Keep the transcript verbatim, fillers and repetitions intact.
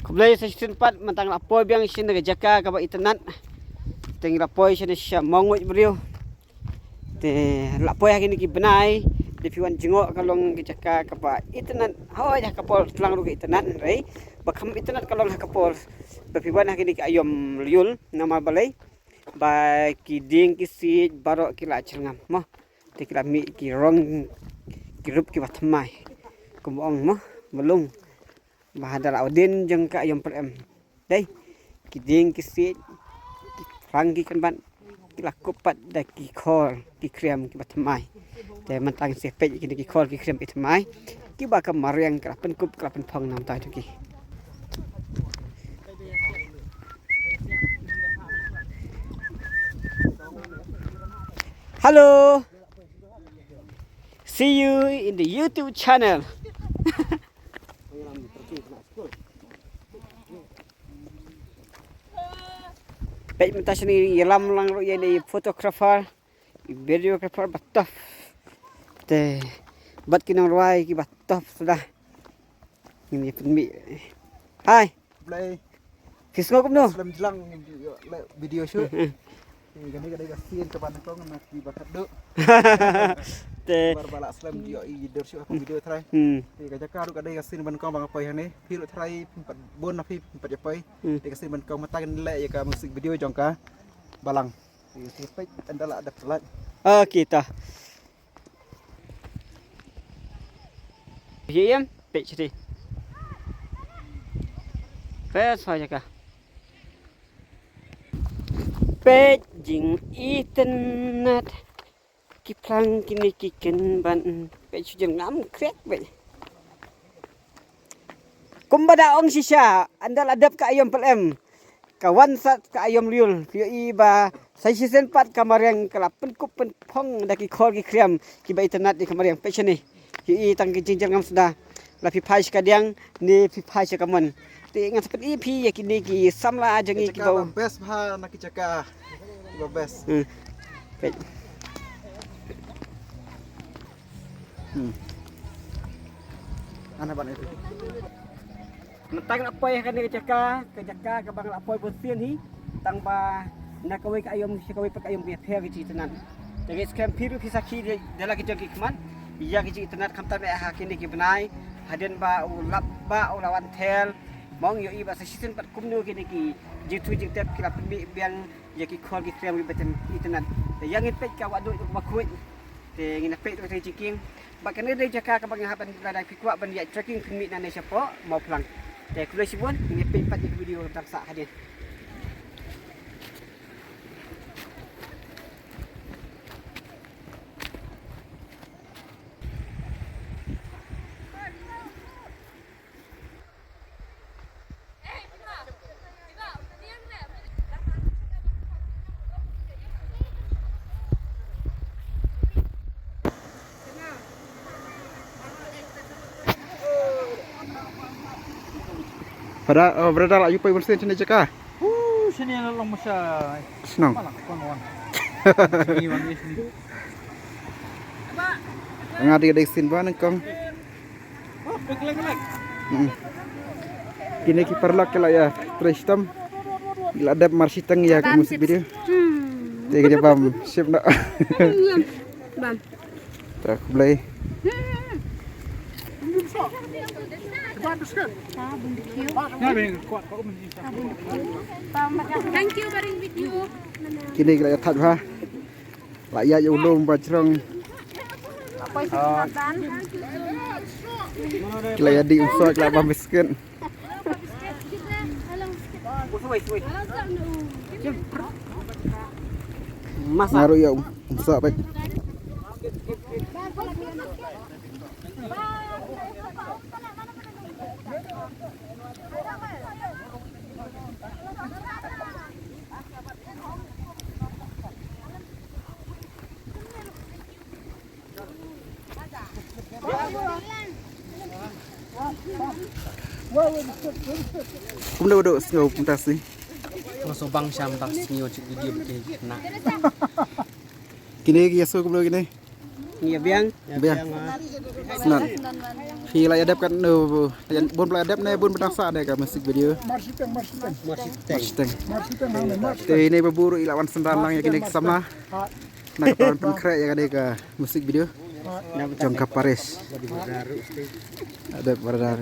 Khublei sa shisien pat, mynta nga la poi biang sha kane ka jaka kaba itynnad. Te nga la poi shane sha Mawngwit briew. Te la poi ha kine ki bnai, te phi wan jngoh ka long ka jaka kaba itynnad. Hooid, ha ka por tlang ruh ka itynnad, hynrei ba kham itynnad ka long ha ka por ba phi wan ha kine ki aïom lyiur, namar balei? Ba ki dieng ki siej baroh ki la jyrngam mo. Te ki la mih ki rong ki rup kiba thymmai. Kumba ong mo, malung. Ba ha da la wadien jong ka aïom Pyrem. Dei, ki dieng ki siej, ki plang ki kynbat, ki la kup pat da ki khor ki khriam kiba thymmai. Te mynta ngin sa peit kine ki khor ki khriam ki thymmai, kiba ka mariang ka la pynkup ka la pynphong na ka bynta jong ki. Hello. See you in the YouTube channel. Peit mynta shane ïalam lang ruh ïa ine i photographer, i videographer ba tough. Te bad ki nongrwai kiba tough suda. Ngin ïa pynmih. Hai. Blei. Phi sngew kumno? Slem jlang, le video shoot. Hmm, hmm. Te kane ka dei ka sien kaba nyngkong na kiba khatduh. Te bar ba la slem ïohi dur shuh ha ka video trai. Hmm. Te ka jaka ruh ka dei ka sien ba nyngkong ba nga poi hangne. Phi ruh trai phim pat bun na phi phim pat ïa poi. Hmm. Te ka sien ba nyngkong mynta ngin leh ïa ka music video jong ka Balang. Te peit ynda la dep lait. Okay ta. Ïa em, peit shatei. Peit sa jaka. Peit jingitynnad. Ki plang kine ki kynbat. Peit shu jyrngam krek peit. Kumba da ong shisha, ynda la dep ka aïom Pyrem, ka wan sat ka aïom lyiur, phi ïohi ba sa shisien pat ka mariang ka la pynkup pynphong da ki khor ki khriam kiba itynnad ïa ka mariang. Peit shane, phi ïohi tang ki jingjyrngam suda. La phi phai sha ka diang ne phi phai sha ka mon. Te ngan sa pyni ïa phi ïa kine ki samla jong ngi kiba best bha na ki jaka. Kiba best. Hmm. Peit. Hmm. Ana ban itu. Mynta nga la poi ha kane ka jaka, ka jaka kaba nga la poi bun sien hi, tang ba na kawei ka aïom sha kawei pat ka aïom ka ïapher ka jingitynnad. Te nga skhem phi ruh phi sakhi da la ki jong ki khmat ïa ka jingitynnad, khamtam eh ha kine ki bnai hadien ba u lap ba u la wan thel. Mo, ïohi ba sa shisien pat kumno kine ki jingthoh jingtep ki la pynmih biang ïa ki khor ki khriam kiba itynnad. Te ïa ngin peit ka wah duh kaba khuid. Te ngin ïa peit ruh ka jingkieng. Ba kane dei jaka kaba nga hap ban lada phi kwah ban ïa trekking phin mih nangne shapoh Mawphlang. Te khublei shibun, ngin ïa peit pat ïa ka video tang sah hadien. Pada, oh, brother, la ïu poi bun sien shane jaka. Uh, shane la long masa. Shnong. Malang kon wan. Shane wan ni shane. Nga dei dei sien ba nyngkong. Hmm. Kine ki paralok ki la ïa trei shitom. Ki la dep mar shiteng ïa ka music video. Hmm. Te ka jabam ship na. Bam. Ta khublei. Hmm. Thank you, baring video. Kine ki la ïa thait bha. La ïa ïa u lum ba jrong. Ki la ïa dih u soh, ki la bam biskit. Nga ruh ïa u soh peit. Kumno ba dei sngew kumta sngi? Nga sngewbha sham bak sngi wan shu video bad kine ki khynnah. Kine ki ïa sngew kumno kine? Ngi ïa biang. Biang. Biang, ha. Snan. Phi la ïa dep katno, bun phi la ïa dep ne bun ba dang sah ne ka music video? Mar shiteng, mar shiteng. Mar shiteng. Te ine ba bun ruh i la wan synran lang ïa kine ki samla na ka ban pynkhreh ïa kane ka music video jong ka parish. Dep brother.